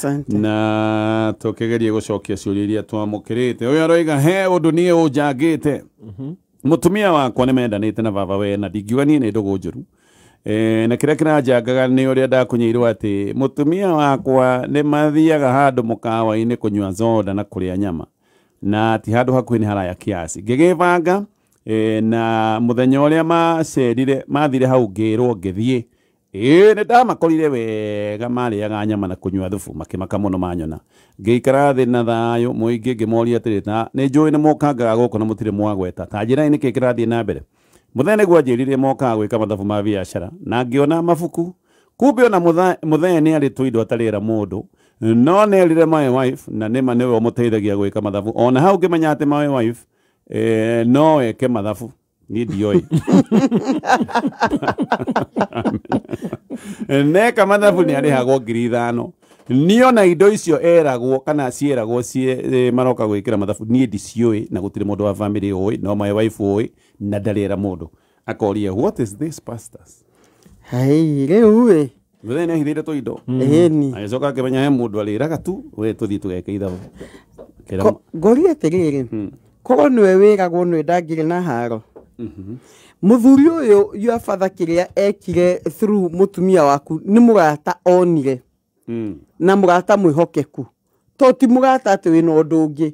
Asante. Na tũkĩgerie gũcokia ciũria iria twamũkĩrĩte. Ũyũ aroiga he ũndũ niĩ ũnjangĩte. Mũtumia wakwa nĩ mendanĩte na baba we, na ndingiuga niĩ nĩ ndũgũ njũru. Na kĩrĩa kĩranjangaga nĩ ũrĩa ndakunyeirwo atĩ mũtumia wakwa nĩ mathiaga handũ mũkawa-inĩ kũnyua soda na kũrĩa nyama, na ti handũ hakuhĩ, nĩ haraya kiasi. Ngĩgĩbanga na mũthenya ũrĩa macerire mathire hau ngĩrwo ngĩthiĩ. Ĩĩ, nĩ ndamakorire wega marĩaga nyama na kũnyua thubu, makĩmaka mũno manyona. Ngĩikara thĩ na thayũ mũingĩ ngĩmoria atĩrĩ, ta nĩ njũĩ nĩ mũkangaga gũkũ na mũtirĩ mwagweta, ta njĩra-inĩ nĩkĩ kĩrathiĩ na mbere? Mũthenya nĩguo anjĩrire mokaga gwĩka mathabu ma biacara, na ngĩona mabuku. Kumbe ona mũthenya nĩ arĩ tũindo atarĩra mũndũ, no nĩ erire my wife, na nĩma nĩwe ũmũteithagia gwĩka mathabu. Ona hau ngĩmenya atĩ my wife no eke mathabu, niĩ ndioĩ. Neka mathabu nĩ arĩhagwo 5,000. Niĩ ona indo icio eragwo kana cieragwo cie maroka gwĩkĩra mathabu, niĩ ndiciũĩ na gũtirĩ mũndũ wa family ũĩ, no my wife ũĩ na ndarĩra mũndũ. Akoria, what is this, pastors? Hai, rĩu ĩ. Mũthenya nĩ ahithĩire tũindo. Ĩni. Agĩcoka akĩmenya he mũndũ arĩraga tu, we tũthiĩ tũgeke ithabu. Ngoria atĩrĩrĩ, korwo nĩwe wĩragwo nĩwe ndangĩrĩ na haro. Mũthuri ũyũ your father kĩrĩa ekire through mũtumia waku nĩ mũrata onire. Na mũrata mwĩhokeku. To ti mũrata atĩ wĩna ũndũ ũngĩ.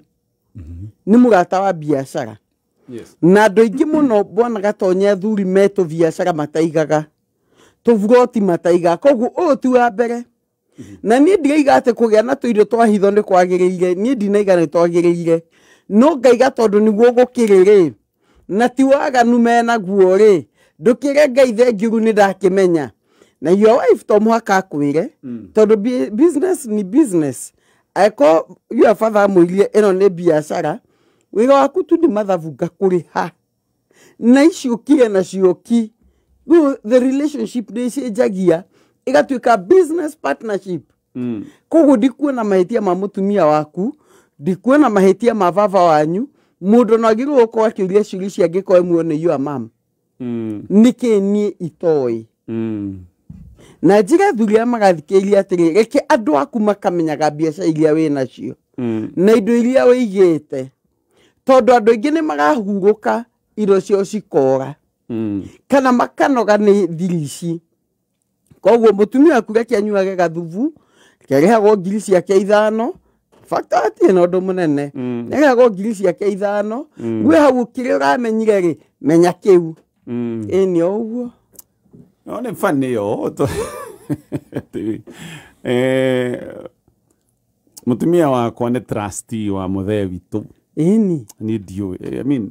Nĩ mũrata wa biacara. Yes. Na andũ aingĩ mũno bwana Gatonye athuri metũ biacara mataigaga. Tũburoti mataigaga. Koguo ũyũ ti wa mbere. Na niĩ ndiraiga atĩ kũgĩa na tũindo twa hitho nĩ kwagĩrĩire. Niĩ ndinaiga nĩ twagĩrĩire. No ngaiga tondũ nĩguo gũkĩrĩ rĩ, na ti waganu menaguo rĩ, ndũkĩre Ngai thengiũ nĩ ndakĩmenya. Na your wife to mũhaka akwĩre, tondũ business ni business. Angĩkorwo your father amwĩrire ĩno nĩ biacara, wĩra waku tu nĩ mathabu ngakũrĩha. Na icio ũkire nacio ki. Rĩu the relationship nĩ ĩcenjagia, ĩgatuĩka business partnership. Koguo ndikuona mahĩtia ma mũtumia waku, ndikuona mahĩtia ma baba wanyu. Mũndũ no agĩrĩirwo gũkorwo akĩũria ciũria ici angĩkorwo ĩmwe nĩ your mom. Nĩkĩ niĩ itoĩ? Na njĩra athuri arĩa magathikĩrĩria atĩrĩ, reke andũ aku makamenyaga biacara iria wĩ nacio. Na indo iria wĩigĩte. Tondũ andũ aingĩ nĩ marahurũka indo ciao cikora. Kana makanoga nĩ thiri ici. Koguo mũtumia waku reke anyuage gathubu, reke arĩhagwo 5,000. Fact hatirĩ na ũndũ mũnene. Nĩarĩhagwo 5,000. Gwĩ hau kĩrĩa ũramenyire rĩ, menya kĩu. Ĩĩ nĩ o ũguo. No nĩ funny yo. Mũtumia wakwa nĩ trustee wa mũthee witũ. Ĩni. Niĩ ndiũĩ. I mean,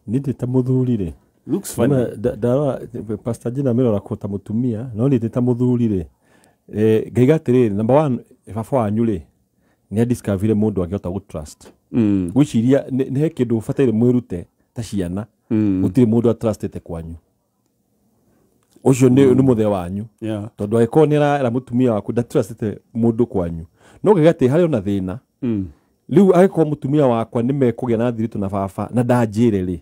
niĩ ndĩ ta mũthuri rĩ. Looks funny. Ndarora Pastor Gina amĩrora ko ta mũtumia, no niĩ ndĩ ta mũthuri rĩ. Ngaiga atĩrĩrĩ, number one, baba wanyu rĩ, nĩ adiscoverire mũndũ angĩhota gũ trust. Ngwĩciria nĩ he kĩndũ ũbataire mwĩrute ta ciana. Gũtirĩ mũndũ atrustĩte kwanyu. Ũcio nĩ mũthee wanyu. Tondũ angĩkorwo nĩ arera mũtumia waku ndatrustĩte mũndũ kwanyu. No ngaiga atĩ harĩ ona thĩna. Rĩu angĩkorwo mũtumia wakwa nĩ mekũgĩa na thiritũ na baba na ndanjĩre rĩ.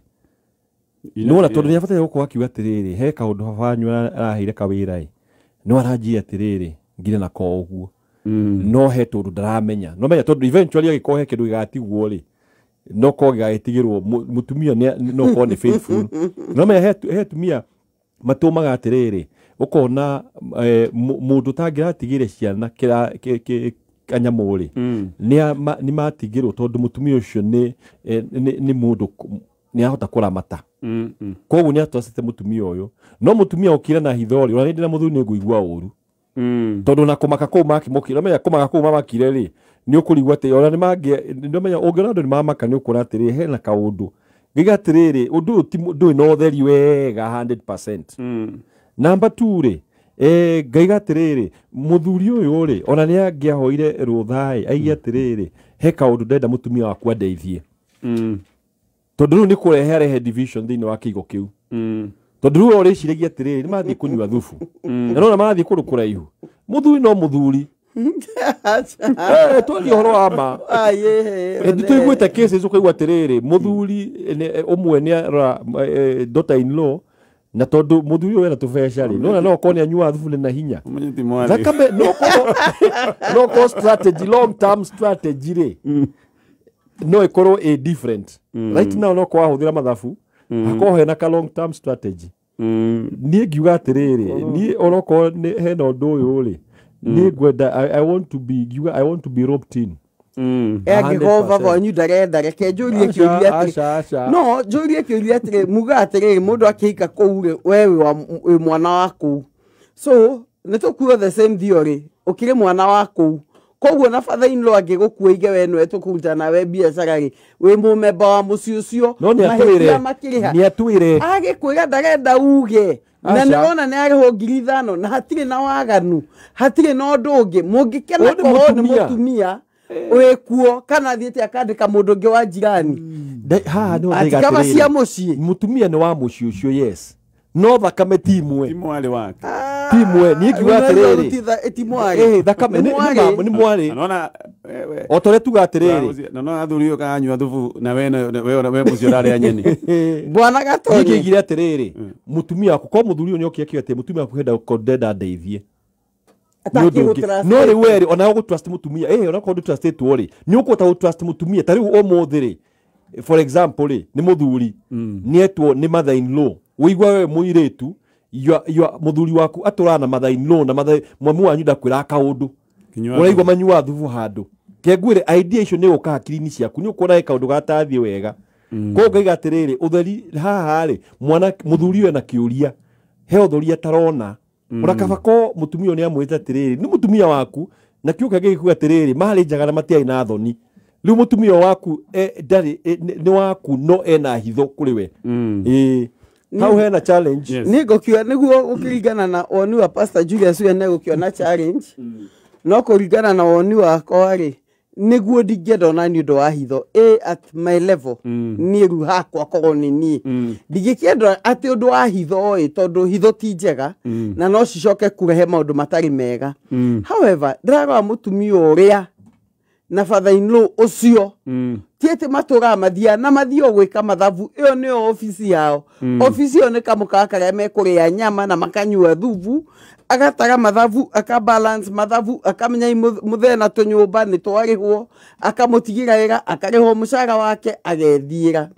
Nĩwona tondũ nĩ abataire gũkorwo akiuga atĩrĩrĩ, he kaũndũ baba wanyu araheire kawĩra ĩ. No aranjia atĩrĩrĩ, ngire nako ũguo. No he tondũ ndaramenya. No menya tondũ eventually angĩkorwo he kĩndũ gĩgatigwo rĩ, no korwo gĩgagĩtigĩrwo mũtumia no korwo nĩ faithful. No menya he atumia matũmaga atĩrĩrĩ, ũkona mũndũ ũtangĩratigĩre ciana kanyamũ rĩ, nĩ matigĩrwo tondũ mũtumia ũcio nĩ mũndũ nĩ ahota kũramata. Koguo nĩ atrustĩte mũtumia ũyũ. No mũtumia okire na hitho rĩ, ona niĩ ndĩ na mũthuri nĩ ngũigua ũru. Tondũ na kũmaka kũu makĩmũkira, menya kũmaka kũu mamakire rĩ, nĩ ũkũrigwo atĩ ona nĩ mangĩ, nĩ ũmenya ũngĩona andũ nĩ mamaka nĩ ũkuona atĩrĩ hena kaũndũ. Ngiuga atĩrĩrĩ, ũndũ ũyũ ndũrĩ na ũtheri wega 100%. Number 2 rĩ, ngaiga atĩrĩrĩ, mũthuri ũyũ rĩ, ona nĩ angĩahoire rũtha ĩ, aige atĩrĩrĩ, he kaũndũ ndenda mũtumia waku andeithie. Tondũ rĩu nĩ kũrehe arehe division thĩinĩ wa kĩigo kĩu. Tondũ rĩu ũrĩciragia atĩrĩrĩ, nĩ mathiĩ kũnyua thubu. Na nĩwona marathiĩ kũndũ kũraihu. Mũthuri no mũthuri. Twaria ũhoro wa ma. Nĩtũiguĩte cases ũkaigua atĩrĩrĩ, mũthuri ũmwe nĩ arora daughter in law Na tondu muthuri ũyũ ena tũbeca rĩ, nona no okorwo nĩ anyuaga thubu na hinya. Ũmenye ti mwarĩ. Thakame no korwo no korwo strategy, long term strategy rĩ, no ĩkorwo ĩ different. Right now no korwo ahũthĩra mathabu, hakorwo hena ka long term strategy. Niĩ ngiuga atĩrĩrĩ, niĩ onokorwo nĩ hena ũndũ ũyũ rĩ, niĩ ngwenda I want to be, ngiuga I want to be roped in. Angĩkorwo baba wanyu ndarenda, reke njũrie kĩũria atĩrĩ. No njũrie kĩũria atĩrĩ, muga atĩrĩrĩ, mũndũ akĩhika kũu rĩ, we wĩ mwana wa kũu, so nĩ tũkuo the same theory, ũkĩrĩ mwana wa kũu, koguo na father in law angĩgũkua ige we nĩwe tũkũruta nawe biacara rĩ, wĩ mũmemba wa mũciĩ ũcio. No nĩ atwĩre, nĩ atwĩre agĩkwĩra ndarenda uge na nĩwona nĩ arĩhwo 5,000 na hatirĩ na waganu, hatirĩ na ũndũ ũngĩ mũngĩkena korwo nĩ mũtumia wĩkuo kana thiĩte akandĩka mũndũ ũngĩ wa jirani. Haha nĩho atikaba cia mũciĩ, mũtumia nĩ wa mũciĩ ũcio, yes, no thakame ti imwe, ti mwarĩ wake, ti imwe. Niĩ ngiuga atĩrĩrĩ, ti mwarĩ, thakame nĩ mwarĩ. Nona o ta ũrĩa tuga atĩrĩrĩ, nona athuri ũyũ kanyua thubu na we mũciĩ ũrarĩa nyeni. Bwana Gatonye, niĩ ngĩigire atĩrĩrĩ, mũtumia waku korwo mũthuri ũyũ nĩokire akiuga atĩ mũtumia waku ndenda ndeithie, no rĩu werĩ ona ũgũ trust mũtumia, ona korwo ndũ-trustĩtwo rĩ, nĩ ũkũhota gũ-trust mũtumia. Ta rĩu ũmũthĩ rĩ, for example rĩ, nĩ mũthuri nĩetwo nĩ mother in law, ũigua we mũirĩtu mũthuri waku atũraga na mother in law na mami wanyu ndakwĩraga kaũndũ, ũraigua manyuaga thubu handũ, kengwĩre idea icio nĩ gũka hakiri-inĩ ciaku, nĩ ũkuona he kaũndũ gatathiĩ wega. Koguo ngaiga atĩrĩrĩ, ũtheri haha rĩ, mwana mũthuri ũyũ ena kĩũria, he ũtheri atarona. Ona kaba ko mũtumia ũyũ nĩamwĩte atĩrĩrĩ, nĩ mũtumia waku, na kĩu kĩngĩ gĩkuga atĩrĩrĩ, marĩ njaga na matiarĩ na thoni. Rĩu mũtumia waku ndarĩ nĩ waku, no ena hitho kũrĩ we. Hau hena challenge. Nĩ ngũkiuga nĩguo gũkĩringana na woni wa Pastor Julius ũyũ nĩegũkĩona challenge, no kũringana na woni wakwa rĩ, nĩguo ndingĩenda ona nĩ ũndũ wa hitho at my level, niĩ rĩu hakwa korwo nĩ niĩ ndingĩkĩenda atĩ ũndũ wa hitho ĩ, tondũ hitho ti njega na no cicoke kũrehe maũndũ matarĩ mega. However, ndĩrarora mũtumia ũrĩa na father in law ũcio, ti atĩ matũraga mathiaga na mathiĩ o gwĩka mathabu, ĩyo nĩyo obici yao. Obici ĩyo nĩ kamũkawa karĩa mekũrĩa nyama na makanyua thubu, agatara mathabu, akabalance mathabu, akamenya mũthee na tũnyũmba nĩ twarĩhwo, akamũtigĩra wĩra, akarĩhwo mũcara wake, agethiĩra.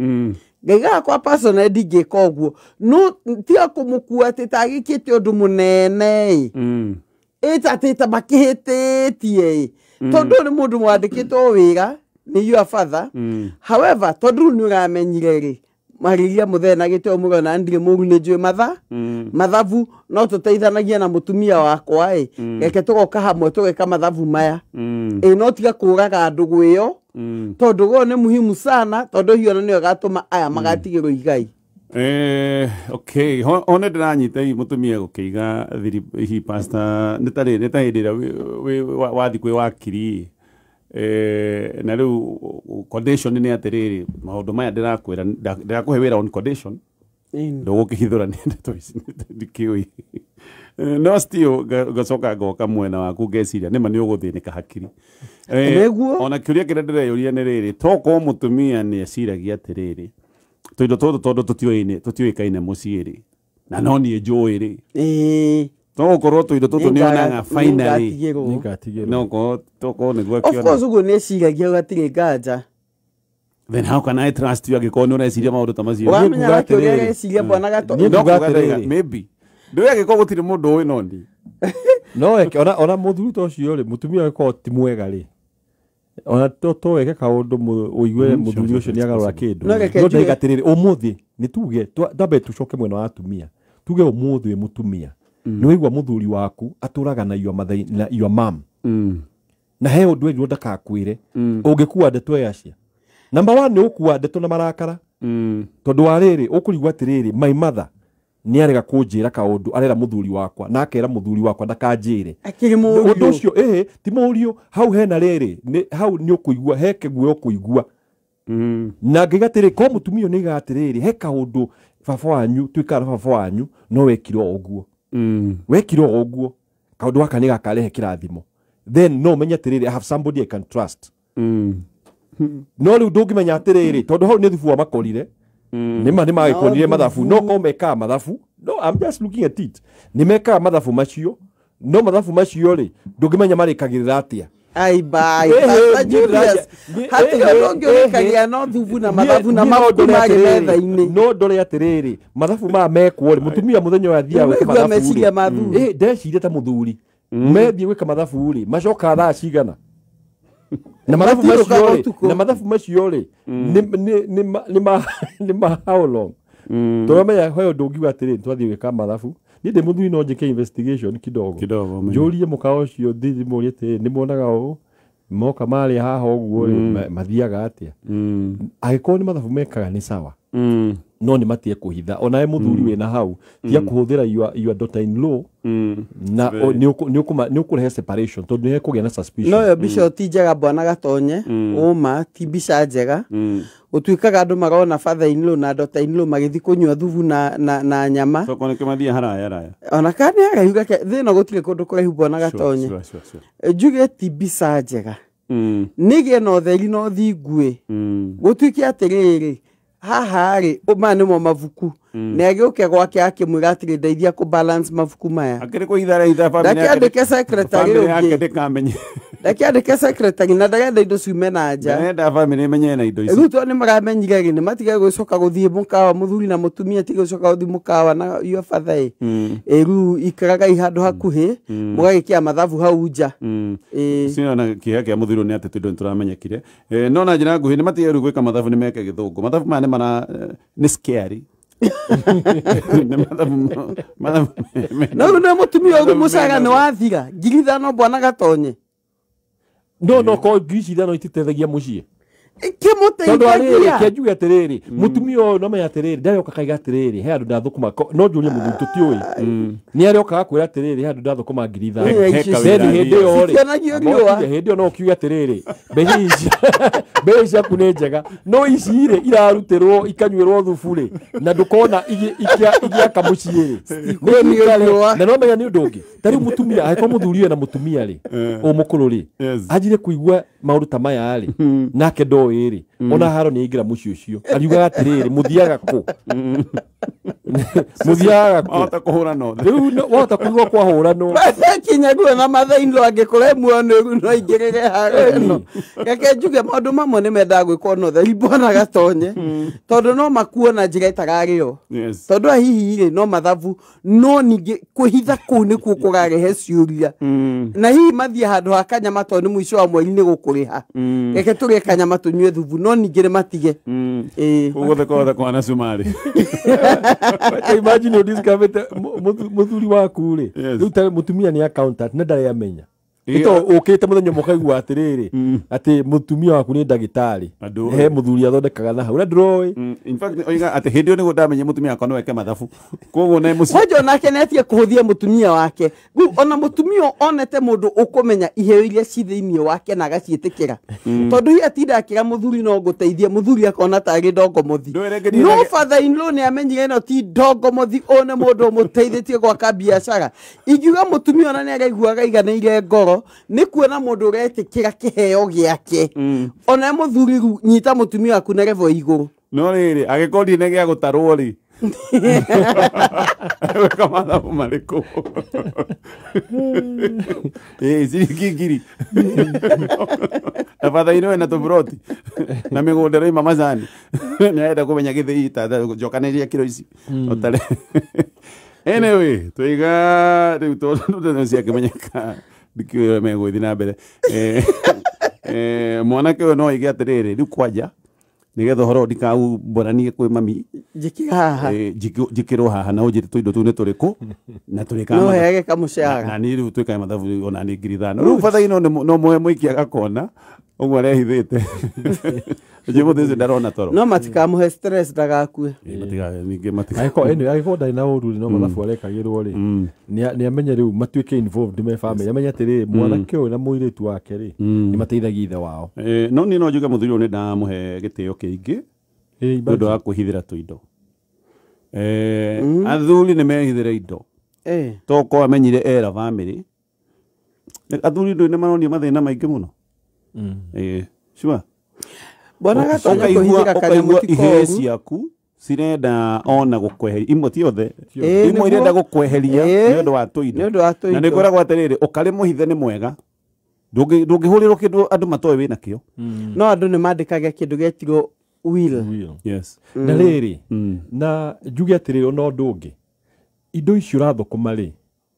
Ngaigaga kwa personal ndingĩka ũguo, no tiga kũmũkua atĩ ta agĩkĩte ũndũ mũnene ĩ, ĩta ta makĩhĩtĩtie ĩ, tondũ nĩ mũndũ mwandĩkĩtwo wĩra nĩ your father. However, tondũ rĩu nĩ ũramenyire rĩ, marĩria mũthee na gĩtĩo mũrona ndirĩ mũru, nĩ njũĩ mathabu, no tũteithanagia na mũtumia wakwa ĩ, reke tũgoka hamwe tũgeka mathabu maya ĩ, no tiga kũraga ndũgũ ĩyo, tondũ go nĩ muhimu sana, tondũ hiyo nĩyo ĩgatũma aya magatigĩrwo igai. Okay, one ndĩranyita hihi mũtumia gũkĩiga thiri hihi pastor nĩ tarĩ nĩ ta hĩndĩ ĩrĩa wathiĩ kwĩ wakiri, na rĩu condition nĩ atĩrĩrĩ, maũndũ maya ndĩrakwĩra ndĩrakũhe wĩra on condition ndũgũkĩhithũra nĩ ndeto ici ndikĩũĩ, no still ngacoka ngoka mwena waku ngeciria nĩma nĩ ũgũthĩnĩka hakiri. Ona kĩũria kĩrĩa ndĩreyũria nĩ rĩrĩ, tokorwo mũtumia nĩ eciragia atĩrĩrĩ, tũindo tũtũ tondũ tũtiũĩkaine mũciĩ rĩ, na no niĩ njũĩ rĩ, no gũkorwo tũindo tũtũ nĩonaga finally no tokorwo nĩguo akĩona. Of course ũguo nĩeciragia hatirĩ nganja. Then how can I trust you angĩkorwo nĩ ũreciria maũndũ ta macio? Ũramenya gakĩũria areciria bwana Gatonye. Maybe ndũĩ angĩkorwo gũtirĩ mũndũ ũĩ no ndi no eke ona mũthuri ta ũcio rĩ, mũtumia angĩkorwo ti mwega rĩ, ona to weke kaũndũ ũigue mũthuri ũcio nĩagarũra kĩndũ. No ndaiga atĩrĩrĩ, ũmũthĩ nĩ tuge twambe tũcoke mwena wa atumia, tuge ũmũthĩ wĩ mũtumia nĩ waigua mũthuri waku atũraga na your mother na your mom, na he ũndũ erirwo ndakakwĩre, ũngĩkua ndeto yacia. Number 1 nĩ ũkua ndeto na marakara, tondũ wa rĩrĩ ũkũrigwo atĩrĩrĩ, my mother nĩ arega kũnjĩra kaũndũ, arera mũthuri wakwa na akera mũthuri wakwa ndakanjĩre ũndũ ũcio, ti mũriũ. Hau hena rĩrĩ, hau nĩ ũkũigua he kĩguoya ũkũigua. Na ngaiga atĩrĩ, ko mũtumia ũyũ nĩaigaga atĩrĩrĩ, he kaũndũ baba wanyu twĩkaga na baba wanyu no wekire o ũguo, wekire o ũguo, kaũndũ gaka nĩ gakarehe kĩrathimo, then no ũmenye atĩrĩrĩ, I have somebody I can trust. No rĩu ndũngĩmenya atĩrĩrĩ, tondũ hau nĩ thubu wa makorire, nĩma nĩmagĩkonire mathabu, no korwo mekaga mathabu No, I'm just looking at it. Nĩ mekaga mathabu macio, no mathabu macio rĩ, ndũngĩmenya marĩkagĩrĩra atĩa. Ai bai, Julius, hatirĩ ũndũ ũngĩ ũrĩkagia no thubu na mathabu na mabuku marĩ metha-inĩ. No ndore atĩrĩrĩ, mathabu maya mekwo rĩ, mũtumia mũthenya ũyũ athiaga gwĩka Nĩũraigua mathabu meciria rĩ. ma athuri. Ndeciria ta mũthuri. Methiĩ gwĩka mathabu rĩ, macokaga thaa cigana? Na mathabu macio rĩ, na mathabu macio rĩ, nĩ ma how long? Tũramenya he ũndũ ũngiuga atĩrĩrĩ, twathiĩ gwĩka mathabu. Niĩ ndĩ mũthuri no njĩke investigation kidogo. Njũrie mũkawa ũcio ndĩmũrie atĩrĩrĩ, nĩ muonaga ũũ moka marĩa haha ũguo rĩ, mathiaga atĩa? Angĩkorwo nĩ mathabu mekaga nĩ sawa. No nĩ matige kũhitha. Onawe mũthuri wĩna hau, tiga kũhũthĩra your daughter in law na nĩ ũkũrehe separation tondũ nĩ hekũgĩa na suspicion. No yo mbica ti njega bwana Gatonye, ũma ti mbica njega. Gũtuĩkaga andũ marona father in law na daughter in law magĩthiĩ kũnyua thubu na nyama. Toko nĩ kĩmathiĩ haraya haraya. Ona kana nĩ haraihu gake, thĩ ĩno gũtirĩ kũndũ kũraihu bwana Gatonye. Njuge ti mbica njega. Nĩgĩe na ũtheri na ũthingu-ĩ. Gũtuĩke atĩrĩrĩ, haha rĩ, maya nĩmo mabuku. Nĩ agĩũke gwake akĩmwĩra atĩrĩ, ndeithia kũ balance mabuku maya. Akĩrĩ kũhitha hitha family yake. Ndakĩandĩke secretary Family yake ũngĩ. ndĩkamenye. Ndakĩandĩke secretary na ndarenda indo ciume na nja. Ndarenda family ĩmenye na indo ici. Rĩu tondũ nĩ maramenyire rĩ, nĩ matige gũcoka gũthiĩ mũkawa, mũthuri na mũtumia tige gũcoka gũthiĩ mũkawa na your father ĩ. Rĩu ikaragai handũ hakuhĩ, mũgagĩkia mathabu hau nja. Sina na kĩeha kĩa mũthuri nĩ atĩ tondũ nĩ tũramenyekire. No na njĩra nguhĩ nĩ matige rĩu gwĩka mathabu nĩ meke gĩthũngũ. Mathabu maya nĩ mara nĩ scary. Nĩ mathabu No rĩu nĩ mũtumia ũyũ mũcara nĩ wathira. 5,000 bwana Gatonye. No ko 5,000 ititeithagia mũciĩ. Kĩmũteithagia. Tondũ arĩrĩ, kĩa njuge atĩrĩrĩ, mũtumia ũyũ no menya atĩrĩrĩ, ndarĩoka kaiga atĩrĩrĩ, he handũ ndathũkũma, no njũrie mũthuri tũtiũĩ. Nĩ arĩoka gakwĩra atĩrĩrĩ, he handũ ndathũkũma 5,000. He Then hĩndĩ ĩyo rĩ, Cikĩonagio riũa. hĩndĩ ĩyo no ũkiuge atĩrĩrĩ, mbeca ciaku nĩ njega, no ici rĩ irarutĩrwo ikanyuĩrwo thubu rĩ, na ndũkona igĩaka mũciĩ rĩ. Na no menya nĩ ũndũ ũngĩ. Ta rĩu mũtumia, angĩkorwo mũthuri na mũtumia rĩ, ũyũ mũkũrũ rĩ, anjire kũigua maũndũ ta maya rĩ, nake ndoĩ rĩ, ona haro nĩ aingĩra mũciĩ ũcio. Ariugaga atĩrĩrĩ, mũthiaga kũ? Mũthiaga kũ? Wahota kũhũranwo. Rĩu wahota kũigua kwahũranwo. Kinya guo na matha-inĩ angĩkorwo muono rĩu no aingĩrĩre haro ĩno. Reke njuge maũndũ mamwe nĩ mendaga gwĩkwo na ũtheri bwana Gatonye, tondũ no makuo na njĩra ĩtararĩo. Tondũ hihi rĩ no mathabu, no ningĩ kwĩhitha kũu nĩkuo kũrarehe ciũria. Na hihi mathiĩ handũ ha kanyama tondũ nĩ mũico wa mweri nĩ gũkũrĩha. Reke tũrĩe kanyama tũnyue thubu, no ningĩ nĩ matige. Ũguo theko kwana cumari. Imagine ũdiscoverĩte mũthuri waku rĩ, rĩu ta mũtumia nĩ accountant na ndarĩ amenya. Ito ũkĩte mũthenya ũmwe ũkaigua atĩrĩrĩ, atĩ mũtumia waku nĩ ndagĩtarĩ. He mũthuri athondekaga na hau, na ndũroĩ. In fact, oiga atĩ hĩndĩ ĩyo nĩguo ndamenye mũtumia wakwa no eke mathabu. Koguo ne mũciĩ. Kwanja onake nĩ atige kũhũthia mũtumia wake. Rĩu ona mũtumia onete mũndũ ũkũmenya iheo iria ci thĩinĩ wake na agaciĩtĩkĩra. Tondũ hihi atinda akĩra mũthuri no ngũteithie, mũthuri akona tarĩ ndongomothi. No father in law nĩ amenyire ĩno ti ndongomothi, ũyũ nĩ mũndũ ũmũteithĩtie gwaka biacara. Ingiuga mũtumia ona nĩ araiguaga aiganĩire ngoro nĩ kuona mũndũ ũretĩkĩra kĩheo gĩake. Ona mũthuri rĩu nyita mũtumia waku na level igũrũ. No rĩrĩ, angĩkorwo ndine gĩa gũtarwo rĩ, gwĩka mathabu marĩkũ? Ciringi ngiri. Na father-in-law ena tũburoti na mĩgũnda ĩraima macani. Nĩ arenda kũmenya gĩthĩi ta njokanĩria kiro ici. Ũtarĩ. Anyway, tũiga rĩu tondũ ndeto ciakĩmenyeka ndikĩũĩ megũthiĩ na mbere. Mwanake ũyũ no oige atĩrĩrĩ, rĩu kwanja nĩgetha ũhoro ndikaumbũranie kwĩ mami, Njĩkĩra haha. Njĩkĩrwo haha na ũnjĩre tũindo tũu nĩ tũrĩkũ na tũrĩkaga No mathabu. heage kamũcara. Na niĩ rĩu twĩkaga mathabu ona nĩ 5,000. Rĩu father-in-law no mũhe mũikia agakona ũguo arehithĩte. Njĩ mũthĩ ũcio ndarona toro. No matikamũhe stress ndagakue. Ningĩ matiga. Angĩkorwo ndarĩ na ũru rĩ, no mathabu arekagĩrwo rĩ, nĩ amenye rĩu matuĩke involved me family. Amenye atĩrĩrĩ, mwanake ũyũ na mũirĩtu wake rĩ, nĩ mateithagia ithe wao. No niĩ no njuge mũthuri ũyũ nĩ ndamũhe gĩtĩo kĩingĩ nĩ ũndũ wa kwĩhithĩra tũindo. Athuri nĩ mehithĩra indo. Tokorwo amenyire era family. Athuri ndũĩ nĩ maronio mathĩna maingĩ mũno. Sure. Bwana Gatonye kũhithĩra kanyamũ Ũkaigua ti ihĩĩ koru. ciaku cirenda ona gũkweheria imwe ti othe imwe irenda gũkweheria nĩ ũndũ wa tũindo na nĩ kwĩragwo atĩrĩrĩ ũkarĩ mũhithe nĩ mwega ndũngĩhũrĩrwo kĩndũ andũ matoĩ wĩna kĩo no andũ nĩ mandĩkage kĩndũ gĩetirwo will. Yes. Na rĩrĩ na njuge atĩrĩrĩ ona ũndũ ũngĩ indo icio ũrathũkũma rĩ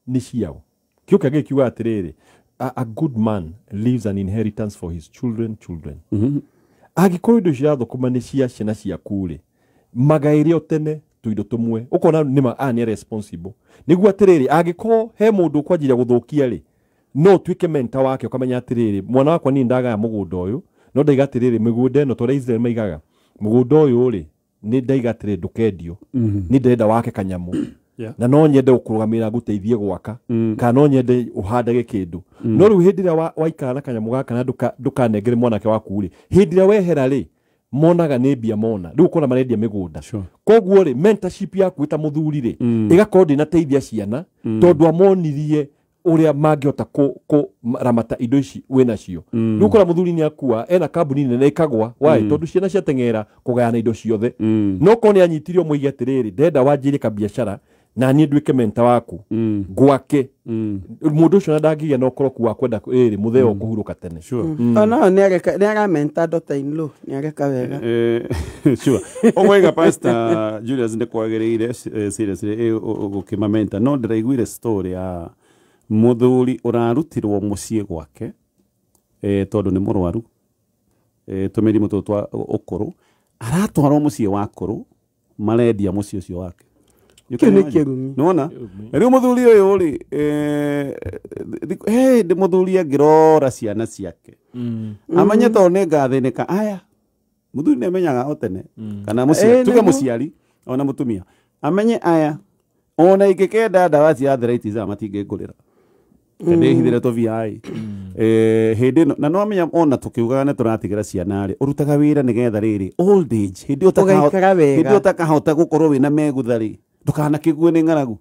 nĩ ciao kĩo kĩangĩ kiuga atĩrĩrĩ a good man leaves an inheritance for his children. Angĩkorwo indo icio irathũkũma nĩ cia ciana ciaku rĩ magaĩre o tene tũindo tũmwe ũkona nĩma aya nĩ responsible nĩguo atĩrĩrĩ angĩkorwo he mũndũ ũkwanjĩrĩria gũthũkia rĩ no ũtuĩke mentor wake ũkamenya atĩrĩrĩ mwana wakwa niĩ ndagaya mũgũnda ũyũ no ndaiga atĩrĩrĩ mĩgũnda ĩno ta ũrĩa Israel maigaga mũgũnda ũyũ rĩ nĩ ndaiga atĩrĩrĩ ndũkendio nĩ ndĩrenda wake kanyamũ na no nyende gũkũrũgamĩrĩra ngũteithie gwaka kana no nyende ũhandage kĩndũ no rĩu hĩndĩ ĩrĩa waikara na kanyamũ gaka na ndũkanengere mwanake waku rĩ hĩndĩ ĩrĩa wehera rĩ monaga nĩ mbia mona rĩu ũkona marendia mĩgũnda koguo rĩ mentorship yaku ĩta mũthuri rĩ ĩgakorwo ndĩnateithia ciana tondũ amonirie ũrĩa mangĩhota kũramata indo ici wĩnacio rĩu ũkora mũthuri nĩ akua ena kambuni nene ĩkagwa why tondũ ciana ciateng'era kũgayana indo ciothe no korwo nĩ anyitirio mũige atĩrĩrĩ ndenda wanjĩrie kabiacara na niĩ nduĩke mentor waku ngwake mũndũ ũcio na ndangĩgĩa na ũkoroku wa kwenda ĩrĩ mũtheo kũhurũka tene ona nĩ aramenta daughter in law nĩ areka wega. Sure. Ũgwaiga Pastor Julius nĩ kwagĩrĩire seriously gũkĩmamenta no ndĩraiguire story ya mũthuri ũrarutirwo mũciĩ gwake tondũ nĩ mũrwaru tũmĩrimũ tũtũ twa ũkũrũ aratwarwo mũciĩ wa kũrũ marendia mũciĩ ũcio wake. Nona rĩu mũthuri ũyũ rĩ ndĩ mũthuri angĩrora ciana ciake amenye tondũ nĩ ngathĩnĩka aya mũthuri nĩ amenyaga o tene kana tuge mũciari ona mũtumia amenye aya ona ingĩkenda ndawa cia arthritis aya matingĩngũrĩra ndĩhithĩre tũ VI hĩndĩ ĩno na no amenya ona tũkiugaga nĩ tũratigĩra ciana rĩ ũrutaga wĩra nĩgetha rĩrĩ old age hĩndĩ ĩyo ũtakahota gũkorwo wĩna megutha rĩ ndũkanakĩgue nĩ ng'aragu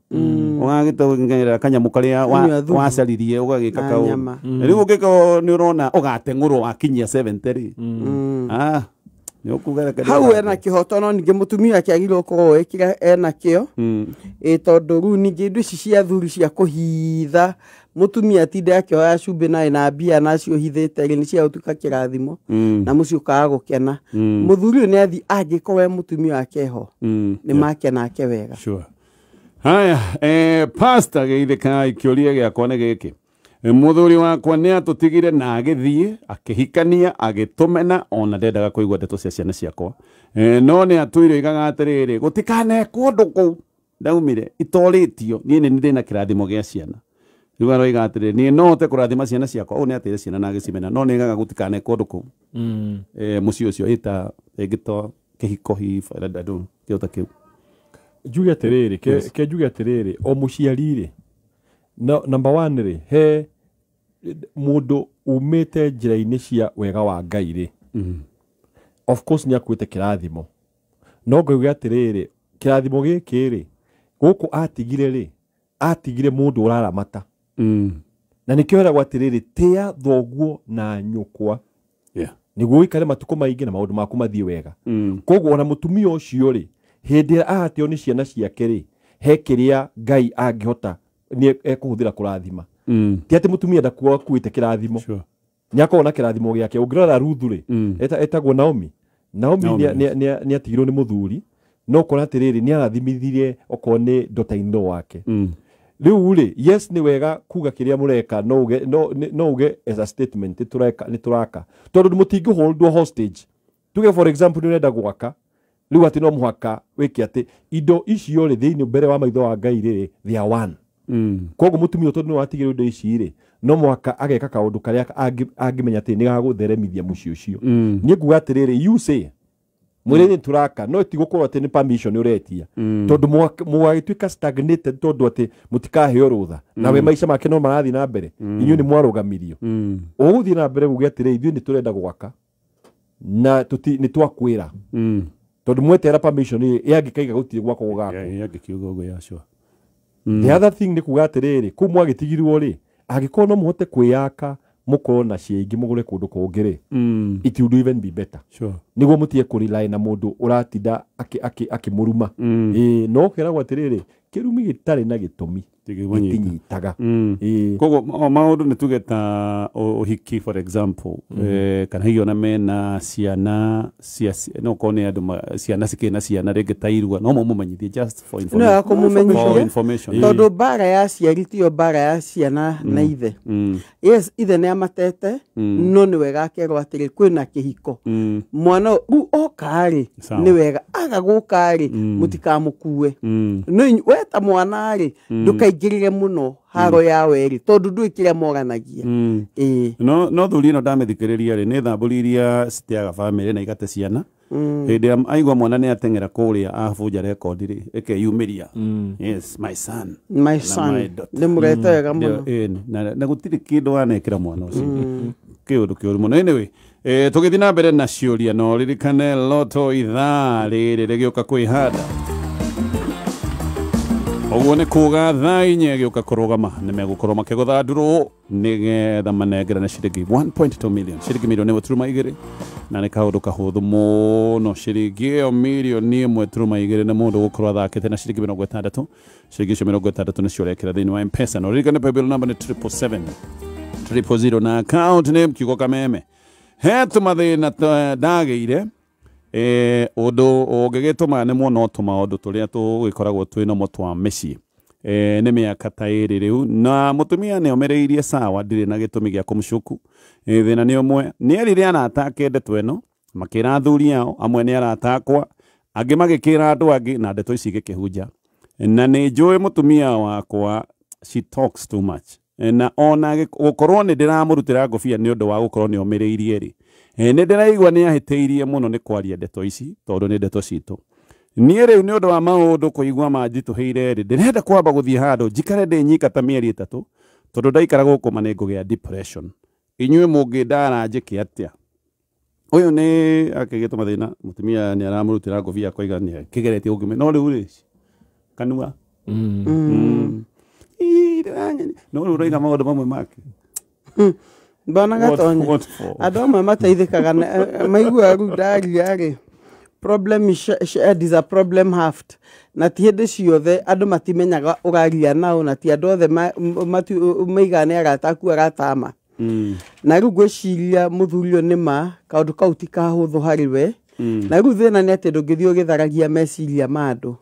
ũgagĩtongera kanyamũ karĩa wacaririe ũgagĩka kaũndũ rĩu ũngĩkorwo nĩ ũrona ũgateng'ũrwo wakinyia 70 rĩ hau ena kĩhoto no ningĩ mũtumia akĩagĩrĩirwo gũkorwo ĩkĩra ena kĩo tondũ rĩu ningĩ indo ici cia thuri cia kũhitha mũtumia atinde akĩoya cumbĩ na ĩna mbia nacio hithĩte rĩ nĩ cia gũtuĩka kĩrathimo na mũciĩ ũkaga gũkena mũthuri ũyũ nĩ athiĩ angĩkorwo e mũtumia wake ho nĩ make nake wega. Haya Pastor geithĩkai kĩũria gĩakwa nĩ gĩkĩ mũthuri wakwa nĩ atũtigire na agĩthiĩ akĩhikania agĩtũmena ona ndendaga kũigua ndeto cia ciana ciakwa no nĩ atwĩire oigaga atĩrĩrĩ gũtikanekwo ũndũ kũu ndaumire itorĩtio niĩ nĩ ndĩ na kĩrathimo gĩa ciana rĩu aroiga atĩrĩrĩ niĩ no hote kũrathima ciana ciakwa ũũ nĩ atĩire ciana na agĩcimena no nĩ oigaga gũtikanekwo ũndũ kũu mũciĩ ũcio ĩta rĩngĩ to kĩhiko hihi kĩo ta kĩu njuge atĩrĩrĩ ke njuge atĩrĩrĩ o mũciari rĩ number 1 rĩ he mũndũ umĩte njĩra-inĩ cia wega wa Ngai rĩ of course nĩ akuĩte kĩrathimo no ngauge atĩrĩrĩ kĩrathimo gĩkĩ rĩ gũkũ atigire rĩ atigire mũndũ ũraramata na nĩkĩo heragwo atĩrĩrĩ tĩa thoguo na nyũkwa nĩguo ũikare matukũ maingĩ na maũndũ maku mathiĩ wega koguo ona mũtumia ũcio rĩ hĩndĩ ĩrĩa ahatio nĩ ciana ciake rĩ he kĩrĩa Ngai angĩhota nĩ ekũhũthĩra kũrathima ti atĩ mũtumia ndakuo akuĩte kĩrathimo nĩ akorwo na kĩrathimo gĩake ũngĩrora Ruthu rĩ etagwo Naomi nĩ atigirwo nĩ mũthuri no ũkona atĩrĩrĩ nĩ arathimithirie okorwo nĩ daughter in law wake rĩu rĩ yes nĩ wega kuga kĩrĩa mũreka no uge as a statement nĩ tũraka tondũ mũtingĩholdwo hostage tuge for example nĩ ũrenda gwaka rĩu atĩ no mũhaka wĩke atĩ indo icio rĩ thĩinĩ mbere wa maitho wa Ngai rĩ they are one koguo mũtumia tondũ nĩ watigĩrwo indo ici rĩ no mũhaka ageka kaũndũ karĩa angĩmenya atĩ nĩ gagũtheremithia mũciĩ ũcio niĩ nguga atĩrĩrĩ you say mwĩrĩ nĩ tũraka no ti gũkorwo atĩ nĩ permission ũretia tondũ mũgagĩtuĩka stagnated tondũ atĩ mũtikaheo rũtha nawe maica make no marathiĩ na mbere inyuĩ nĩ mwarũgamirio ũgũthiĩ na mbere uge atĩrĩ ithuĩ nĩ tũrenda gwaka na nĩ twakwĩra tondũ mwetera permission yangĩkaiga gũtirĩ gwakwo gũgakwo. The other thing nĩ kuga atĩrĩrĩ kũu mwagĩtigirwo rĩ angĩkorwo no mũhote kwĩyaka Mũkorwo na ciĩngĩ mũgũre kũndũ kũngĩ rĩ, it would even be better. Sure. Nĩguo mũtige kũrely na mũndũ ũratinda akĩmũruma. Ĩĩ, no kĩragwo atĩrĩrĩ, kĩrumi gĩtarĩ na gĩtũmi gĩtinyitaga. Ĩĩ. Koguo o maũndũ nĩ tuge ta ũhiki for example, kana hihi ona mena ciana cia no korwo nĩ andũ ciana cikĩrĩ na ciana rĩngĩ ta irua, no mũmũmenyithie just for No information. ya kũmũmenyithia. For information. Tondũ mbara ya aciari tiyo mbara ya ciana na ithe. Yes, ithe nĩ amatete, no nĩ wega akerwo atĩrĩ kwĩna kĩhiko. Mwana rĩu oka rĩ, nĩ wega aga gũka rĩ, mũtikamũkue. No we ta mwana rĩ, ndũkaingĩrĩre mũno haro ya werĩ, tondũ ndũĩ kĩrĩa moranagia. Ĩĩ. No thuri ĩno ndamĩthikĩrĩria rĩ, nĩ thambũri iria citeaga bamĩrĩ na igate ciana. Hĩndĩ ĩrĩa aigua mwana nĩ ateng'era kũrĩa abunja rekondi rĩ, ĩkeyumĩria. Yes, my son. My son. Nĩ mũrete wega mũno. Na gũtirĩ kĩndũ wanekĩra mwana ũcio. Kĩũndũ kĩũru mũno. Anyway, tũgĩthiĩ na mbere na ciũria, no ririkane Lotto ithaa rĩrĩ rĩgĩũka kwĩhanda. Ũguo nĩ kuga thaa inya ĩgĩũka kũrũgama nĩ megũkorwo makĩgũtha ndurũ nĩgetha manengerane ciringi 1.2 million, ciringi mirioni ĩmwe turuma igĩrĩ, na nĩ kaũndũ kahũthũ mũno. Ciringi ĩyo mirioni ĩmwe turuma igĩrĩ nĩ mũndũ gũkorwo athakĩte na ciringi 60, ciringi icio 60 nĩcio ũrekĩra thĩinĩ wa M-Pesa. Na ũririkane paybill number nĩ 777 000 na account name kiugo Kameme. He tũmathĩna ndagĩire ũndũ ũngĩgĩtũma nĩ muono tũmaũndũ tũrĩa tũgĩkoragwo twĩ namo twa mĩciĩ. Nĩ mĩaka ta ĩrĩ rĩu na mũtumia nĩ omereirie sawa, ndirĩ na gĩtũmi gĩa kũmũcuku. Thĩna nĩ ũmwe, nĩ erire arata ake ndeto ĩno, makĩra athuri ao, amwe nĩ arata akwa, angĩ magĩkĩra andũ angĩ, na ndeto ici igĩkĩhunja. Na nĩ njũĩ mũtumia wakwa, she talks too much. Na ona gũkorwo nĩ ndĩramũrutĩra ngũbia nĩ ũndũ wa gũkorwo nĩ omĩrĩirie rĩ, nĩ ndĩraigua nĩ ahĩtĩirie mũno nĩ kwaria ndeto ici, tondũ nĩ ndeto citũ. Niĩ rĩu nĩ ũndũ wa maũndũ kũigua manjitũhĩire rĩ, ndĩrenda kwamba gũthiĩ handũ njikare ndĩ nyika ta mĩeri 3, tondũ ndaikara gũkũ ma nĩ ngũgĩa depression. Inyuĩ mũngĩndara njĩke atĩa? Ũyũ nĩ akĩgĩtwo mathĩna, mũtumia nĩ aramũrutĩra ngũbia akoiga nĩ akĩgeretie gũkĩmenya, no rĩu rĩ, kanua. No rĩu ũroiga maũndũ mamwe make. Bwana Gatonye, andũ amwe mateithĩkaga maiguaga rĩu ndaria rĩ, problem shared is a problem halved. Na ti hĩndĩ ciothe andũ matimenyaga ũraria nao, na ti andũ othe maigaga nĩ arata aku aratama. Na rĩu ngwĩciria mũthuri ũyũ nĩ ma kaũndũ kau ti kahũthũ harĩ we. Na rĩu thĩna nĩ atĩ ndũngĩthiĩ ũgĩtharagia meciria ma andũ.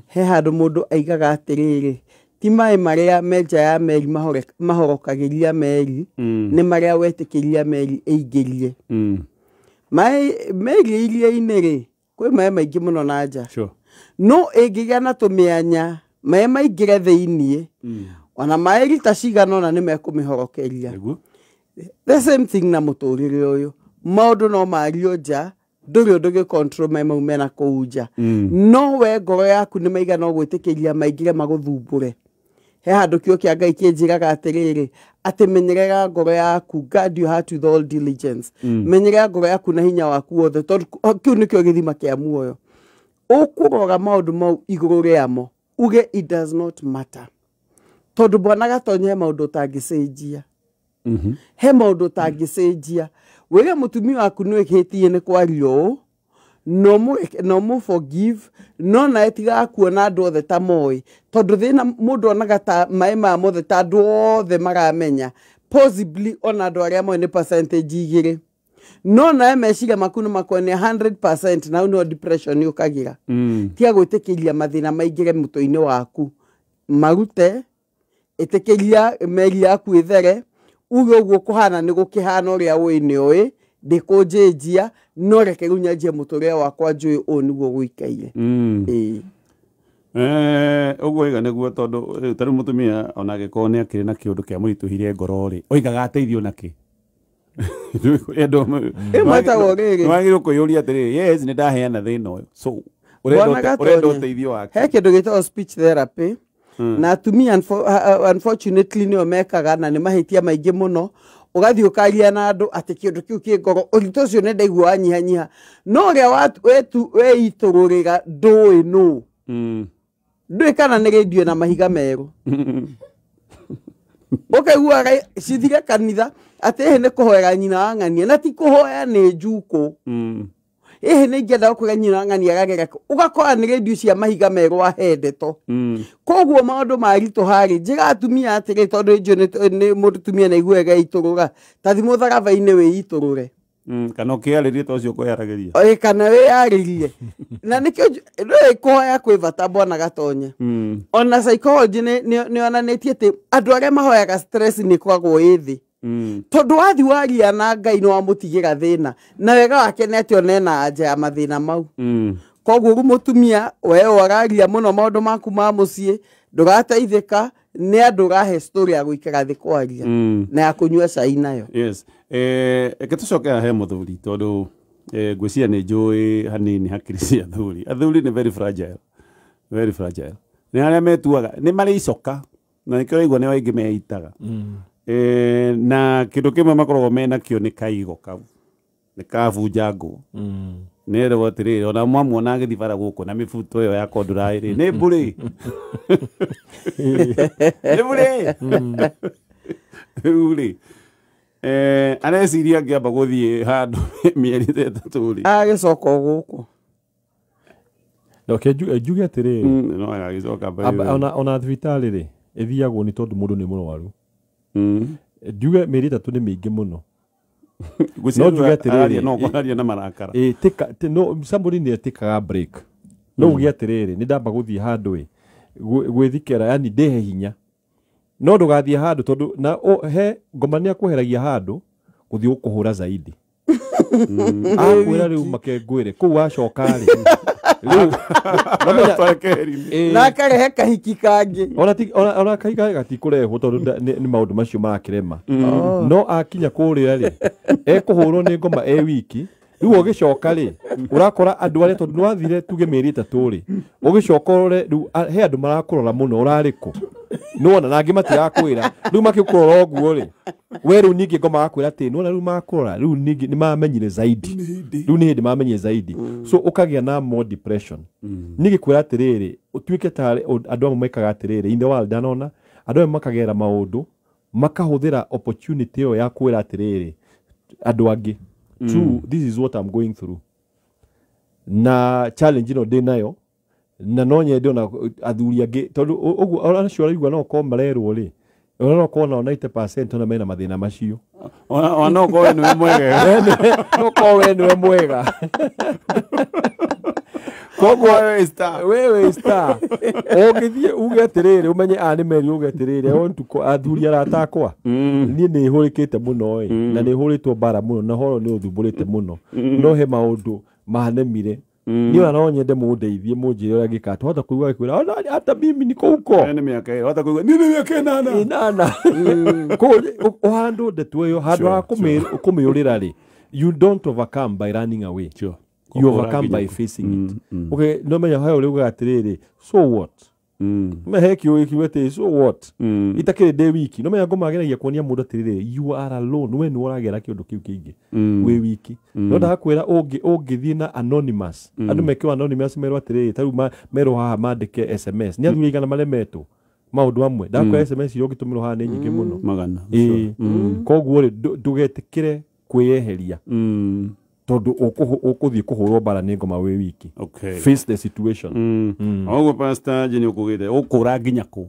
He handũ mũndũ aigaga atĩrĩrĩ, ti maĩ marĩa me nja ya meri mahorokagĩria meri, nĩ marĩa wetĩkĩria meri ĩingĩrie. Maĩ meri iria-inĩ rĩ, kwĩ maĩ maingĩ mũno na nja. No ĩngĩgĩa na tũmĩanya, maĩ maingĩre thĩiniĩ, ona maĩ rita cigana ũna nĩ mekũmĩhorokeria. The same thing na mũtũrĩre ũyũ. Maũndũ no mario nja, ndũrĩ ũndũ gĩ control maĩ mau mena kũu nja. No we ngoro yaku nĩ maigana gwĩtĩkĩria maingĩre magũthumbũre. He handũ kĩo kĩa Ngai kĩnjĩraga atĩrĩrĩ, atĩ menyerera ngoro yaku, guard your heart with all diligence. Menyerera ngoro yaku na hinya waku wothe, tondũ kĩu nĩkĩo gĩthima kĩa muoyo. Ũkũrora maũndũ mau igũrũ rĩamo, uge it does not matter. Tondũ Bwana Gatonye he maũndũ ũtangĩcenjia. He maũndũ ũtangĩcenjia. Wĩre mũtumia waku nĩ wĩhĩtie nĩ kwaria ũũ, no mũ forgive, no nawe tigaga kuona andũ othe ta moĩ, tondũ thĩna mũndũ onaga ta maĩ maya mothe ta andũ othe maramenya, possibly ona andũ arĩa moĩ nĩ percentage 2. No nawe meciria maku nĩ makuonia 100%, na hau nĩho depression yũkagĩra. Tiga gwĩtĩkĩria mathĩna maingĩre mũtwe-inĩ waku, marute, ĩtĩkĩria meri yaku ĩthere, uge ũguo kũhana nĩ gũkĩhana ũrĩa ũĩ nĩ ũĩ, ndĩkũnjĩnjia, no reke rĩu nyanjie mũtũrĩre wakwa njũĩ ũũ nĩguo gũikaire. Ĩĩ. Ũguo oiga nĩguo, tondũ rĩu ta rĩu mũtumia ona angĩkorwo nĩ akĩrĩ na kĩũndũ kĩa mũritũhire ngoro rĩ, oigaga ateithio nakĩ? Ĩmwe ĩtagwo rĩrĩ. Nĩwagĩrĩirwo kwĩyũria atĩrĩrĩ, yes, nĩ ndaheana thĩna ũyũ, so ũrenda ũteithio wake. He kĩndũ gĩtagwo speech therapy, na atumia unfortunately nĩo mekaga, na nĩ mahĩtia maingĩ mũno. Ũgathiĩ ũkaria na andũ atĩ kĩũndũ kĩu kĩ ngoro, ũritũ ũcio nĩ ndaigua wanyihanyiha, no ũrĩa weitũrũrĩra ndũĩ nũ. Ndũĩ kana nĩ rĩndiũ na mahiga merũ. Ũkaiguaga cithire kanitha atĩ ĩhĩ nĩ kũhoera nyina wa ng'ania na ti kũhoya nĩ njukũ. Ĩhĩ nĩ ingĩenda gũkwĩra nyina wa ng'ania aragera kũ. Ũgakora nĩ redio cia mahiga merũ ahe ndeto. Koguo maũndũ maritũha rĩ, njĩra atumia atĩrĩ tondũ njũĩ nĩ mũtumia nĩ aiguaga eitũrũra, ta thiĩ mũtharaba-inĩ wĩitũrũre. Kana ũkĩarĩrie ta ũcio ũkwĩyaragĩria. Ĩ kana wĩyarĩrie. Na nĩkĩo ndũĩ kũhoya kwĩ bata bwana Gatonye. Ona psychology nĩ yonanĩtie atĩ andũ arĩa mahoyaga stress nĩ ĩkoragwo ĩ thĩ. Tondũ wathiĩ waria na Ngai nĩ wamũtigĩra thĩna na wega wake nĩ atĩ ona ena anja ya mathĩna mau. Koguo rĩu mũtumia we ũraria mũno maũndũ maku ma mũciĩ ndũrateithĩka nĩ andũ ũrahe story ya gũikara thĩ kwaria na ya kũnyua cai nayo. Yes. Reke tũcoke he mũthuri tondũ ngwĩciria nĩ njũĩ hanini hakiri cia athuri. Athuri nĩ very fragile. Very fragile. Nĩ arĩa metuaga nĩ marĩ icoka na nĩkĩo ũraigua nĩ aingĩ meitaga. Na kĩndũ kĩmwe makoragwo menakĩo nĩ kaigo kau. Nĩ kabunja ngũ. Nĩ atĩrĩrĩ ona mwamuona agĩthiĩ bara gũkũ na mĩbuto ĩyo ya kondũraĩ rĩ nĩ mbũrĩ. Nĩ mbũrĩ. Rĩu rĩ areciria angĩamba gũthiĩ handũ mĩeri ta ĩtatũ rĩ Agĩcoka o gũkũ. Reke njuge atĩrĩrĩ, no agagĩcoka mbere. Ona thibitarĩ rĩ ĩthiagwo nĩ tondũ mũndũ nĩ mũrwaru. Njuge mĩeri ĩtatũ nĩ mĩingĩ mũno. No njuge atĩrĩrĩ, no kwaria na marakara. No somebody nĩ etĩkaga break. No uge atĩrĩrĩ nĩ ndamba gũthiĩ handũ ĩ gwĩthikĩra, yani ndĩhe hinya. No ndũgathiĩ handũ tondũ na he ngoma nĩ akweheragia handũ gũthiĩ gũkũhũra zaidi. Akwĩra rĩu make ngwĩre kũu wacoka rĩ. Rĩu na akarehe kahiki kangĩ. Ona kahiki gatikũrehwo tondũ nĩ maũndũ macio marakĩrema. No akinya kũrĩa rĩ ekũhũrwo nĩ ngoma e wiki. Rĩu ũgĩcoka rĩ ũrakora andũ arĩa tondũ nĩwathire tuge mĩeri ĩtatũ rĩ ũgĩcoka ũrore rĩu he andũ marakũrora mũno ũrarĩ kũ. Nĩwona na angĩ matirakwĩra rĩu makĩkũrora ũguo rĩ we rĩu ningĩ ngoma gakwĩra atĩ nĩwona rĩu makũrora rĩu ningĩ nĩmamenyire zaidi. Rĩu nĩ hĩndĩ mamenyire zaidi. So ũkagĩa na more depression. Ningĩ kwĩra atĩrĩrĩ ũtuĩke ta andũ amwe mekaga atĩrĩrĩ in the world ndanona andũ amwe makagera maũndũ makahũthĩra opportunity ĩyo ya kwĩra atĩrĩrĩ andũ angĩ true, this is what I'm going through. Na challenge ĩno ndĩ nayo na no nyende ona athuri angĩ tondũ ũguo acio ũraigua no ũkorwo marerwo rĩ ona no ũkorwo nao 90% ona mena mathĩna macio. Ona no ũkorwo we nĩwe mwega. No ũkorwo we nĩwe mwega. Koguo wewe star. Ũngĩthiĩ uge atĩrĩrĩ ũmenye a nĩ meri uge atĩrĩrĩ I want to athuri arata akwa. Niĩ nĩ hũrĩkĩte mũno ĩ na nĩ hũrĩtwo mbara mũno na horo nĩ ũthumbũrĩte mũno. No he maũndũ manemire. Niĩ ona no nyende mũndeithie mũnjĩre ũrĩa ngĩka. Twahota kũigua agĩkwĩra ona hata mimi niko huko. Nĩ mĩaka ĩrĩ wahota kũigua niĩ nĩ mĩaka ĩnana. Ĩnana. Koguo ũhandũ ndeto ĩyo handũ ha kũmĩũrĩra rĩ you don't overcome by running away. Sure. You overcome by facing it. Okay, no menya hayo rĩu atĩrĩrĩ so what? Me he kĩũĩ kiuga atĩ so what? Itakĩrĩ ndĩ wiki. No menya ngoma ageragia kuonia mũndũ atĩrĩrĩ you are alone. We nĩwe ũragera kĩũndũ kĩu kĩingĩ. Wĩ wiki. No ndakwĩra ũngĩthiĩ na anonymous. Andũ mekĩrwo anonymous merwo atĩrĩrĩ ta rĩu merwo haha mandĩke SMS. Nĩ athuri aigana maremetwo maũndũ amwe. Ndakwĩra SMS iria ũngĩtũmĩrwo haha nĩ nyingĩ mũno. Magana. Koguo rĩ ndũgetĩkĩre kwĩyeheria. Tondũ ũkũthiĩ kũhũrwo mbara nĩ ngoma wĩ wiki. Okay. Face the situation. Oguo Pastor Jane ũkugĩte ũkũra nginya kũ?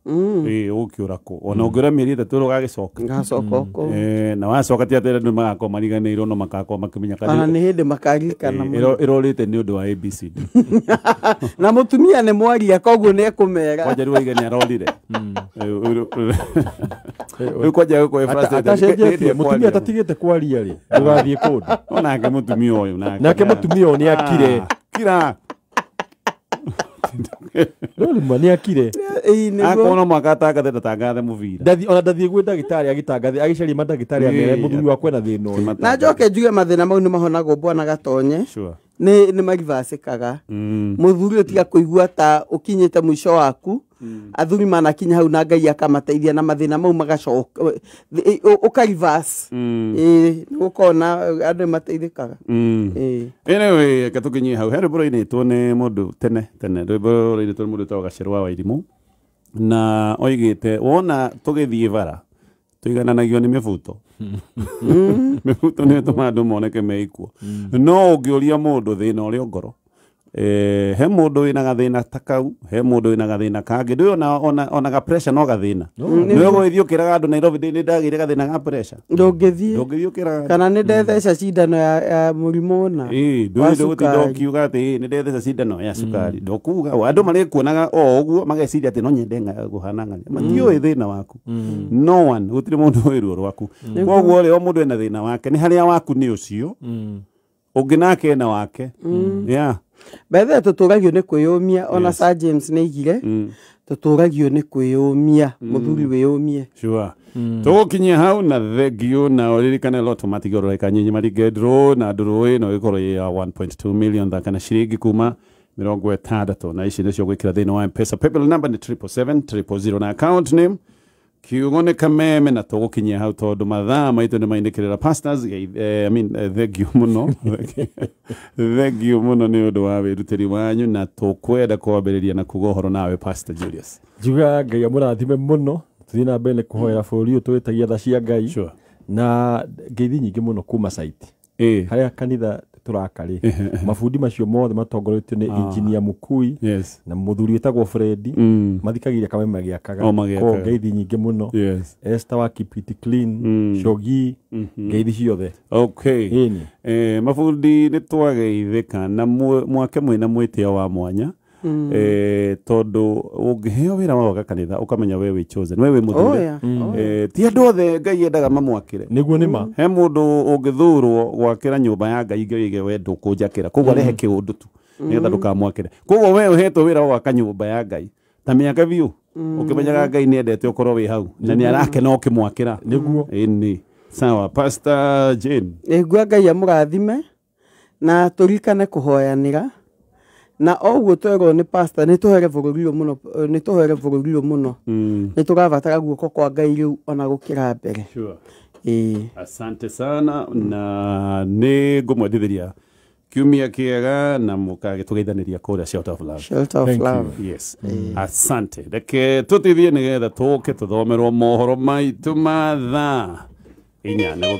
Ũkĩũra kũ? Ona ũngĩũra mĩeri ĩtatũ ũgagĩcoka. Ngacoka kũ. Na wacoka ti atĩ andũ magakorwo mariganĩirwo no magakorwo makĩmenya kana ona nĩ hĩndĩ makaririkana mũno. Ĩrorĩte nĩ ũndũ wa ABCD. Na mũtumia nĩ mwaria koguo nĩ ekũmera. Kwanja rĩu waiga nĩ arorire. Rĩu kwanja gũkũ atacenjetie mũtumia atatigĩte kwaria rĩ ndũgathiĩ kũndũ. Onake mũtumia ũyũ nake mũtumia ũyũ nĩ akire. Kira. No rĩmwe nĩ akire. Akorwo no mũhaka atangathe ndatangathe mũbira. Ona ndathiĩ gwĩ ndagĩtarĩ agĩtangathe agĩcaria mandagĩtarĩ amere mũthuri wakwa ena thĩna ũyũ. Na njoke njuge mathĩna mau nĩ mahonagwo bwana Gatonye. Sure. Nĩ marivacĩkaga. Mũthuri ũtiga kũigua ta ũkinyĩte mũico waku. Athuri manakinya hau na Ngai akamateithia na mathĩna mau magacoka ũkarivas. Nĩ ũkona andũ mateithĩkaga. Anyway, reke tũkinyie hau. He rwĩmbo rũinĩtwo nĩ mũndũ tene tene. Rwĩmbo rũinĩtwo nĩ mũndũ wĩtagwo Gacerwa wa Irimũ. Na oigĩte wona tũgĩthiĩ bara tũigananagio nĩ mĩbuto. Mĩbuto nĩ ĩtũmaga andũ moneke me ikuo. No ũngĩũria mũndũ thĩna ũrĩa ngoro, he mũndũ wĩna gathĩna ta kau, he mũndũ wĩna gathĩna kangĩ, ndũĩ ona ga pressure no gathĩna. Nĩwe gũgĩthiĩ ũkĩraga andũ Nairobi nĩ ndagĩire gathĩna ga pressure. Ndũngĩthiĩ. Ndũngĩthiĩ ũkĩraga andũ. Kana nĩ ndetheca cindano ya mũrimũ ũna. Ndũĩ ndũgũtinda ũkiuga atĩ nĩ ndetheca cindano ya cukari. Ndũkuga, andũ marĩkuonaga o ũguo mageciria atĩ no nyende kũhana ng'ania. Matiũĩ thĩna waku. No one, gũtirĩ mũndũ ũĩ ruo rwaku. Koguo rĩ, o mũndũ ena thĩna wake, nĩ harĩa waku nĩ ũcio, ũngĩ nake ena wake. Yeah. Bethe tũtũragio nĩ kwĩyũmia, ona Sir James nĩ aigire tũtũragio nĩ kwĩyũmia, mũthuri wĩyũmie. Sure. Tũgũkinyia hau na thengio, na ũririkane Lotto matigororeka nyinyi maringe draw na draw ĩno ĩkorwo ĩ ya 1.2 million thakana ciringi kuma 60, na ici nĩcio gwĩkĩra thĩinĩ wa M-Pesa. Paybill number nĩ 777 000 na account name kiugo nĩ Kameme, na tũgũkinyia hau tondũ mathaa maitũ nĩ mainĩkĩrĩra. Pastors, I mean, thengio mũno, thengio mũno nĩ ũndũ wa wĩrutĩri wanyu, na tũkwenda kwambĩrĩria na kuga ũhoro nawe Pastor Julius. Njugaga Ngai amũrathime mũno, tũthiĩ na mbere kũhoera bũrũri ũyũ tũgĩtagia tha cia Ngai. Sure. Na ngeithi nyingĩ mũno kuma site harĩa kanitha tũraka rĩ, mabundi macio mothe matongoretio nĩ engineer Mukui na mũthuri wĩtagwo Fredi, mathikagĩria Kameme magĩakaga. Magĩakaga. Ko ngeithi nyingĩ mũno. Esther wa Keep It Clean, Shogi, ngeithi ciothe. Okay. Ĩni. Mabundi nĩ twageithĩka na mwake mwĩna mwĩtĩo wa mwanya, tondũ ũngĩheo wĩra wa gwaka kanitha ũkamenya we wĩ chosen, we wĩ mũthure. Ti andũ othe Ngai endaga mamwakĩre. Nĩguo nĩ ma. He mũndũ ũngĩthurwo gwakĩra nyũmba ya Ngai, Ngai oige we ndũkũnjakĩra, koguo arehe kĩũndũ tu nĩgetha ndũkamwakĩre. Koguo we ũhetwo wĩra wa gwaka nyũmba ya Ngai ta mĩaka biũ, ũkĩmenyaga Ngai nĩendete ũkorwo wĩ hau na nĩ arakena ũkĩmwakĩra. Nĩguo. Ĩni. Sawa, Pastor Jane. Ngua Ngai amũrathime na tũririkane kũhoyanĩra, na oguo twerwo nĩ pastor nĩ tũhere bũrũri ũyũ mũno, nĩ tũhere bũrũri ũyũ mũno. Nĩ tũrabatara guoko kwa Ngai rĩu ona gũkĩra mbere. Sure. Ĩĩ. Asante sana, na nĩ ngũmwendithĩria kiumia kĩega na mũkagĩtũgeithanĩria kũrĩa Shelter of Love. Shelter of Thank you. Love. Yes. Asante. Reke tũtithie nĩgetha tũke tũthomerwo mohoro maitũ ma thaa 4.